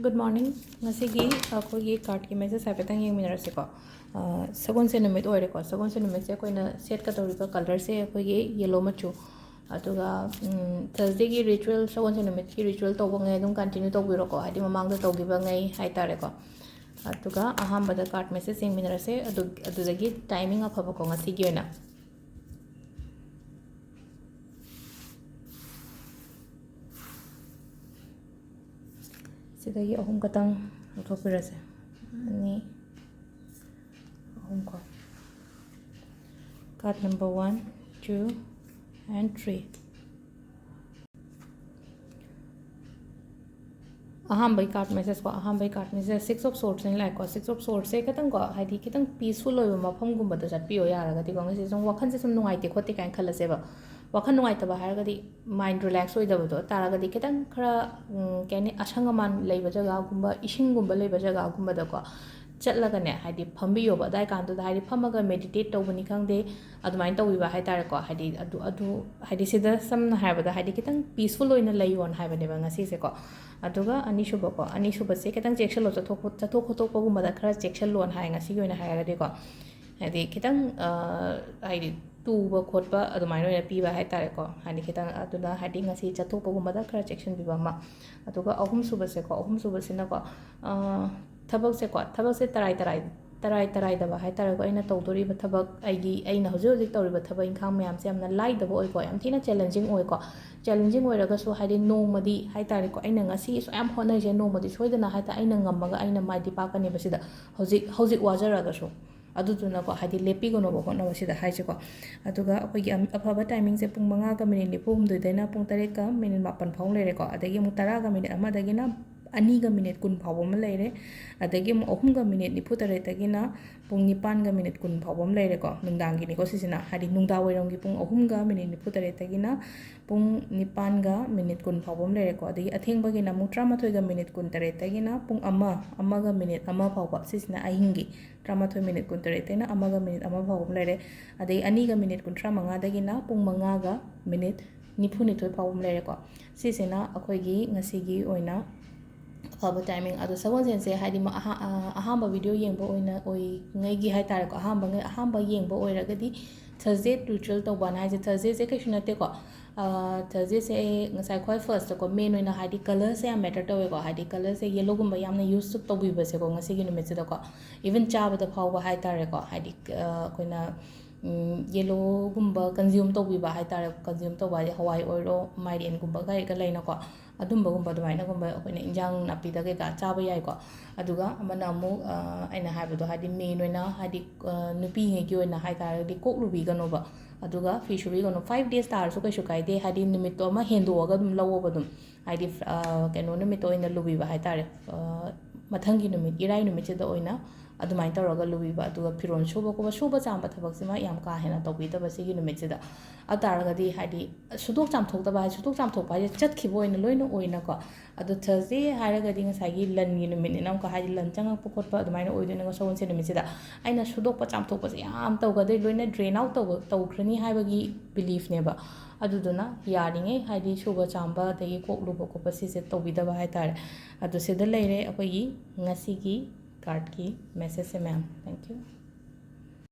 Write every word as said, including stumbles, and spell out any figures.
Good morning. ꯉꯁꯤꯒꯤ ꯑꯩꯈꯣꯏꯒꯤ cardꯀꯤ message ꯍꯥꯏꯐꯦꯠꯇꯪ ꯌꯦꯡꯃꯤꯟꯅꯔꯁꯤꯀꯣ꯫ ꯑ, ꯁꯒꯣꯜꯁꯦꯟ ꯅꯨꯃꯤꯠ ꯑꯣꯏꯔꯦꯀꯣ꯫ ꯁꯒꯣꯜꯁꯦꯟ ꯅꯨꯃꯤꯠꯁꯦ ꯑꯩꯈꯣꯏꯅ ꯁꯦꯠꯀꯗꯧꯔꯤꯕ colourꯁꯦ ꯑꯩꯈꯣꯏꯒꯤ yellow ꯃꯆꯨ꯫ ꯑꯗꯨꯒ, ꯎꯝ, Thursdayꯒꯤ ritual, ꯁꯒꯣꯜꯁꯦꯟ ꯅꯨꯃꯤꯠꯀꯤ ritual ꯇꯧꯕꯉꯩ ꯑꯗꯨꯝ continue ꯇꯧꯕꯤꯔꯣꯀꯣ, ꯍꯥꯏꯗꯤ ꯃꯃꯥꯡꯗ ꯇꯧꯈꯤꯕꯉꯩ ꯍꯥꯏꯇꯥꯔꯦꯀꯣ꯫ ꯑꯗꯨꯒ ꯑꯍꯥꯟꯕꯗ card message ꯌꯦꯡꯃꯤꯟꯅꯔꯁꯦ꯫ ꯑꯗꯨ, ꯑꯗꯨꯗꯒꯤ timing ꯑꯐꯕꯀꯣ ꯉꯁꯤꯒꯤ ꯑꯣꯏꯅ꯫ ꯁꯤꯗꯒꯤ ꯑꯍꯨꯝ ꯈꯛꯇꯪ ꯂꯧꯊꯣꯛꯄꯤꯔꯁꯦ꯫ ꯑꯅꯤ, ꯑꯍꯨꯝ ꯀꯣ꯫ Card number one, two and three꯫ ꯑꯍꯥꯟꯕꯒꯤ card message ꯀꯣ, ꯑꯍꯥꯟꯕꯒꯤ card message Six of Swordsꯅ ꯂꯥꯛꯑꯦꯀꯣ꯫ Six of Swordsꯁꯦ ꯈꯤꯇꯪ ꯀꯣ, ꯍꯥꯏꯗꯤ ꯈꯤꯇꯪ peaceful ꯑꯣꯏꯕ ꯃꯐꯝꯒꯨꯝꯕꯗ ꯆꯠꯄꯤꯌꯣ ꯌꯥꯔꯒꯗꯤꯀꯣ꯫ ꯉꯁꯤ ꯁꯨꯝ ꯋꯥꯈꯜꯁꯦ ꯁꯨꯝ ꯅꯨꯡꯉꯥꯏꯇꯦ ꯈꯣꯠꯇꯦ ꯀꯥꯏꯅ ꯈꯜꯂꯁꯦꯕ꯫ ꯋꯥꯈꯜ ꯅꯨꯡꯉꯥꯏꯇꯕ ꯍꯥꯏꯔꯒꯗꯤ mind relax ꯑꯣꯏꯗꯕꯗꯣ ꯇꯥꯔꯒꯗꯤ ꯈꯤꯇꯪ ꯈꯔ, ꯎꯝ, ꯀꯩ ꯍꯥꯏꯅꯤ, ꯑꯁꯪ ꯑꯃꯥꯟ ꯂꯩꯕ ꯖꯒꯥꯒꯨꯝꯕ, ꯏꯁꯤꯡꯒꯨꯝꯕ ꯂꯩꯕ ꯖꯒꯥꯒꯨꯝꯕꯗꯀꯣ ꯆꯠꯂꯒꯅꯦ, ꯍꯥꯏꯗꯤ ꯐꯝꯕꯤꯌꯣꯕ꯫ ꯑꯗꯥꯏ ꯀꯥꯟꯗꯨꯗ ꯍꯥꯏꯗꯤ ꯐꯝꯃꯒ meditate ꯇꯧꯕꯅꯤ ꯈꯪꯗꯦ, ꯑꯗꯨꯃꯥꯏꯅ ꯇꯧꯕꯤꯕ ꯍꯥꯏꯇꯥꯔꯦꯀꯣ꯫ ꯍꯥꯏꯗꯤ ꯑꯗꯨ, ꯑꯗꯨ, ꯍꯥꯏꯗꯤ ꯁꯤꯗ ꯁꯝꯅ ꯍꯥꯏꯔꯕꯗ ꯍꯥꯏꯗꯤ ꯈꯤꯇꯪ peaceful ꯑꯣꯏꯅ ꯂꯩꯌꯣꯅ ꯍꯥꯏꯕꯅꯦꯕ ꯉꯁꯤꯁꯦꯀꯣ꯫ ꯑꯗꯨꯒ ꯑꯅꯤꯁꯨꯕꯀꯣ, ꯑꯅꯤꯁꯨꯕꯁꯦ ꯈꯤꯇꯪ ꯆꯦꯛꯁꯤꯜꯂꯣ, ꯆꯠꯊꯣꯛ ꯈꯣ-, ꯆꯠꯊꯣꯛ ꯈꯣꯠꯇꯣꯛꯄꯒꯨꯝꯕꯗ ꯈꯔ ꯆꯦꯛꯁꯤꯜꯂꯣꯅ ꯍꯥꯏ ꯉꯁꯤꯒꯤ ꯑꯣꯏꯅ ꯍꯥꯏꯔꯒꯗꯤꯀꯣ꯫ ꯍꯥꯏꯗꯤ ꯈꯤꯇꯪ, ꯑ, ꯍꯥꯏꯗꯤ ꯇꯨꯕ ꯈꯣꯠꯄ ꯑꯗꯨꯃꯥꯏꯅ ꯑꯣꯏꯅ ꯄꯤꯕ ꯍꯥꯏꯇꯥꯔꯦꯀꯣ꯫ ꯍꯥꯏꯗꯤ ꯈꯤꯇꯪ ꯑꯗꯨꯅ ꯍꯥꯏꯗꯤ ꯉꯁꯤ ꯆꯠꯊꯣꯛꯄꯒꯨꯝꯕꯗ ꯈꯔ ꯆꯦꯛꯁꯤꯟꯕꯤꯕ ꯑꯃ꯫ ꯑꯗꯨꯒ ꯑꯍꯨꯝꯁꯨꯕꯁꯦꯀꯣ, ꯑꯍꯨꯝꯁꯨꯕꯁꯤꯅꯀꯣ, ꯑ, ꯊꯕꯛꯁꯦꯀꯣ, ꯊꯕꯛꯁꯦ ꯇꯔꯥꯏ ꯇꯔꯥꯏ, ꯇꯔꯥꯏ ꯇꯔꯥꯏꯗꯕ ꯍꯥꯏꯇꯥꯔꯦꯀꯣ꯫ ꯑꯩꯅ ꯇꯧꯗꯣꯔꯤꯕ ꯊꯕꯛ, ꯑꯩꯒꯤ, ꯑꯩꯅ ꯍꯧꯖꯤꯛ ꯍꯧꯖꯤꯛ ꯇꯧꯔꯤꯕ ꯊꯕꯛ ꯏꯪꯈꯥꯡ ꯃꯌꯥꯝꯁꯦ ꯌꯥꯝꯅ ꯂꯥꯏꯗꯕ ꯑꯣꯏꯀꯣ, ꯌꯥꯝ ꯊꯤꯅ challenging ꯑꯣꯏꯀꯣ꯫ Challenging ꯑꯣꯏꯔꯒꯁꯨ ꯍꯥꯏꯗꯤ ꯅꯣꯡꯃꯗꯤ ꯍꯥꯏꯇꯥꯔꯦꯀꯣ, ꯑꯩꯅ ꯉꯁꯤ ꯁꯨꯛꯌꯥꯝ ꯍꯣꯠꯅꯔꯤꯁꯦ ꯅꯣꯡꯃꯗꯤ ꯁꯣꯏꯗꯅ ꯍꯥꯏꯇꯥꯔꯦ ꯑꯩꯅ ꯉꯝꯃꯒ ꯑꯩꯅ ꯃꯥꯏꯗꯤ ꯄꯥꯛꯀꯅꯦꯕ ꯁꯤꯗ, ꯍꯧꯖꯤꯛ, ꯍꯧꯖꯤꯛ ꯋꯥꯖꯔꯒꯁꯨ꯫ ꯑꯗꯨꯗꯨꯅꯀꯣ, ꯍꯥꯏꯗꯤ ꯂꯦꯞꯄꯤꯒꯅꯣꯕ ꯍꯣꯠꯅꯕꯁꯤꯗ ꯍꯥꯏꯁꯦꯀꯣ꯫ ꯑꯗꯨꯒ ꯑꯩꯈꯣꯏꯒꯤ ꯑꯝ-, ꯑꯐꯕ timingꯁꯦ ꯄꯨꯡ ꯃꯉꯥꯒ minute ꯅꯤꯐꯨ ꯍꯨꯝꯗꯣꯏꯗꯩꯅ ꯄꯨꯡ ꯇꯔꯦꯠꯀ minute ꯃꯥꯄꯟ ꯐꯥꯎ ꯂꯩꯔꯦꯀꯣ꯫ ꯑꯗꯒꯤ ꯑꯃꯨꯛ ꯇꯔꯥꯒ minute ꯑꯃꯗꯒꯤꯅ ꯑꯅꯤꯒ minute ꯀꯨꯟ ꯐꯥꯎꯕ ꯑꯃ ꯂꯩꯔꯦ꯫ ꯑꯗꯒꯤ ꯑꯃꯨꯛ ꯑꯍꯨꯝꯒ minute ꯅꯤꯐꯨ ꯇꯔꯦꯠꯇꯒꯤꯅ ꯄꯨꯡ ꯅꯤꯄꯥꯟꯒ minute ꯀꯨꯟ ꯐꯥꯎꯕ ꯑꯃ ꯂꯩꯔꯦꯀꯣ꯫ ꯅꯨꯡꯗꯥꯡꯒꯤꯅꯤꯀꯣ ꯁꯤꯁꯤꯅ, ꯍꯥꯏꯗꯤ ꯅꯨꯡꯗꯥꯡ ꯋꯥꯏꯔꯝꯒꯤ ꯄꯨꯡ ꯑꯍꯨꯝꯒ minute ꯅꯤꯐꯨ ꯇꯔꯦꯠꯇꯒꯤꯅ ꯄꯨꯡ ꯅꯤꯄꯥꯟꯒ minute ꯀꯨꯟ ꯐꯥꯎꯕ ꯑꯃ ꯂꯩꯔꯦꯀꯣ꯫ ꯑꯗꯒꯤ ꯑꯊꯦꯡꯕꯒꯤꯅ ꯑꯃꯨꯛ ꯇꯔꯥꯃꯥꯊꯣꯏꯒ minute ꯀꯨꯟ ꯇꯔꯦꯠꯇꯒꯤꯅ ꯄꯨꯡ ꯑꯃ, ꯑꯃꯒ minute ꯑꯃ ꯐꯥꯎꯕ, ꯁꯤꯁꯤꯅ ꯑꯍꯤꯡꯒꯤ꯫ ꯇꯔꯥꯃꯥꯊꯣꯏ minute ꯀꯨꯟ ꯇꯔꯦꯠꯇꯩꯅ ꯑꯃꯒ minute ꯑꯃ ꯐꯥꯎꯕ ꯑꯃ ꯂꯩꯔꯦ꯫ ꯑꯗꯩ ꯑꯅꯤꯒ minute ꯀꯨꯟꯊ꯭ꯔꯥ ꯃꯉꯥꯗꯒꯤꯅ ꯄꯨꯡ ꯃꯉꯥꯒ minute ꯅꯤꯐꯨ ꯅꯤꯊꯣꯏ ꯐꯥꯎꯕ ꯑꯃ ꯂꯩꯔꯦꯀꯣ꯫ ꯁꯤꯁꯤꯅ ꯑꯩꯈꯣꯏꯒꯤ ꯉꯁꯤꯒꯤ ꯑꯣꯏꯅ ꯐꯕ timing꯫ ꯑꯗꯣ ꯁꯒꯣꯜꯁꯦꯟꯁꯦ ꯍꯥꯏꯗꯤ ꯃ-, ꯑꯍꯥ-, ꯑ, ꯑꯍꯥꯟꯕ video ꯌꯦꯡꯕ ꯑꯣꯏꯅ, ꯑꯣꯏꯉꯩꯒꯤ ꯍꯥꯏ ꯇꯥꯔꯦꯀꯣ, ꯑꯍꯥꯟꯕ, ꯑꯍꯥꯟꯕ ꯌꯦꯡꯕ ꯑꯣꯏꯔꯒꯗꯤ Thursday ritual ꯇꯧꯕꯅ ꯍꯥꯏꯁꯦ, Thursdayꯁꯦ ꯀꯩꯁꯨ ꯅꯠꯇꯦꯀꯣ꯫ ꯑ, Thursdayꯁꯦ ꯉꯁꯥꯏ ꯈ꯭ꯋꯥꯏ firstꯇꯀꯣ, main ꯑꯣꯏꯅ ꯍꯥꯏꯗꯤ colourꯁꯦ ꯌꯥꯝ matter ꯇꯧꯋꯦꯀꯣ꯫ ꯍꯥꯏꯗꯤ colourꯁꯦ yellowꯒꯨꯝꯕ ꯌꯥꯝꯅ use ꯇꯧꯕꯤꯕꯁꯦꯀꯣ, ꯉꯁꯤꯒꯤ ꯅꯨꯃꯤꯠꯁꯤꯗꯀꯣ, even ꯆꯥꯕꯗ ꯐꯥꯎꯕ ꯍꯥꯏ ꯇꯥꯔꯦꯀꯣ꯫ ꯍꯥꯏꯗꯤ, ꯑ, ꯑꯩꯈꯣꯏꯅ, ꯎꯝ, yellowꯒꯨꯝꯕ consume ꯇꯧꯕꯤꯕ ꯍꯥꯏ ꯇꯥꯔꯦ꯫ Consume ꯇꯧꯕ ꯍꯥꯏꯗꯤ ꯍꯋꯥꯏ ꯑꯣꯏꯔꯣ, ꯃꯥꯏꯔꯦꯟꯒꯨꯝꯕ ꯀꯩꯀ ꯂꯩꯅꯀꯣ, ꯑꯗꯨꯝꯕꯒꯨꯝꯕ, ꯑꯗꯨꯃꯥꯏꯅꯒꯨꯝꯕ ꯑꯩꯈꯣꯏꯅ ꯏꯟꯖꯥꯡ ꯅꯥꯄꯤꯗ ꯀꯩꯀꯥ ꯆꯥꯕ ꯌꯥꯏꯀꯣ꯫ ꯑꯗꯨꯒ ꯑꯃꯅ ꯑꯃꯨꯛ, ꯑ, ꯑꯩꯅ ꯍꯥꯏꯕꯗꯣ ꯍꯥꯏꯗꯤ main ꯑꯣꯏꯅ ꯍꯥꯏꯗꯤ, ꯑ, ꯅꯨꯄꯤꯉꯩꯒꯤ ꯑꯣꯏꯅ ꯍꯥꯏ ꯇꯥꯔꯒꯗꯤ ꯀꯣꯛ ꯂꯨꯕꯤꯒꯅꯣꯕ, ꯑꯗꯨꯒ ꯐꯤ ꯁꯨꯕꯤꯒꯅꯨ꯫ Five days ꯇꯥꯔꯁꯨ ꯀꯩꯁꯨ ꯀꯥꯏꯗꯦ, ꯍꯥꯏꯗꯤ ꯅꯨꯃꯤꯠꯇꯣ ꯑꯃ ꯍꯦꯟꯗꯣꯛꯑꯒ ꯑꯗꯨꯝ ꯂꯧꯑꯣꯕ ꯑꯗꯨꯝ꯫ ꯍꯥꯏꯗꯤ, ꯑ, ꯀꯩꯅꯣ ꯅꯨꯃꯤꯠꯇ ꯑꯣꯏꯅ ꯂꯨꯕꯤꯕ ꯍꯥꯏ ꯇꯥꯔꯦ꯫ ꯑ, ꯃꯊꯪꯒꯤ ꯅꯨꯃꯤꯠ, ꯏꯔꯥꯏ ꯅꯨꯃꯤꯠꯁꯤꯗ ꯑꯣꯏꯅ ꯑꯗꯨꯃꯥꯏꯅ ꯇꯧꯔꯒ ꯂꯨꯕꯤꯕ꯫ ꯑꯗꯨꯒ ꯐꯤꯔꯣꯜ ꯁꯨꯕ ꯈꯣꯠꯄ, ꯁꯨꯕ ꯆꯥꯝꯕ ꯊꯕꯛꯁꯤꯃ ꯌꯥꯝ ꯀꯥ ꯍꯦꯟꯅ ꯇꯧꯕꯤꯗꯕ ꯁꯤꯒꯤ ꯅꯨꯃꯤꯠꯁꯤꯗ꯫ ꯑꯗꯨ ꯇꯥꯔꯒꯗꯤ ꯍꯥꯏꯗꯤ ꯁꯨꯗꯣꯛ ꯆꯥꯝꯊꯣꯛꯇꯕ ꯍꯥꯏ, ꯁꯨꯗꯣꯛ ꯆꯥꯝꯊꯣꯛꯄ ꯍꯥꯏꯁꯦ ꯆꯠꯈꯤꯕ ꯑꯣꯏꯅ ꯂꯣꯏꯅ ꯑꯣꯏꯅꯀꯣ꯫ ꯑꯗꯣ Thursday ꯍꯥꯏꯔꯒꯗꯤ ꯉꯁꯥꯏꯒꯤ ꯂꯟꯒꯤ ꯅꯨꯃꯤꯠꯅꯤꯅ ꯑꯃꯨꯛꯀ ꯍꯥꯏꯗꯤ ꯂꯟ ꯆꯪꯉꯛꯄ ꯈꯣꯠꯄ ꯑꯗꯨꯃꯥꯏꯅ ꯑꯣꯏꯗꯣꯏꯅꯦ ꯁꯒꯣꯜꯁꯦꯟ ꯅꯨꯃꯤꯠꯁꯤꯗ꯫ ꯑꯩꯅ ꯁꯨꯗꯣꯛꯄ ꯆꯥꯝꯊꯣꯛꯄꯁꯦ ꯌꯥꯝ ꯇꯧꯒꯗꯣꯏ, ꯂꯣꯏꯅ drain out ꯇꯧꯕ, ꯇꯧꯈ꯭ꯔꯅꯤ ꯍꯥꯏꯕꯒꯤ beliefꯅꯦꯕ꯫ ꯑꯗꯨꯗꯨꯅ ꯌꯥꯔꯤꯉꯩ ꯍꯥꯏꯗꯤ ꯁꯨꯕ ꯆꯥꯝꯕ ꯑꯗꯒꯤ ꯀꯣꯛ ꯂꯨꯕ ꯈꯣꯠꯄ ꯁꯤꯁꯦ ꯇꯧꯕꯤꯗꯕ ꯍꯥꯏ ꯇꯥꯔꯦ꯫ ꯑꯗꯣ ꯁꯤꯗ ꯂꯩꯔꯦ ꯑꯩꯈꯣꯏꯒꯤ ꯉꯁꯤꯒꯤ cardꯀꯤ messageꯁꯦ, ma'am꯫ Thank you꯫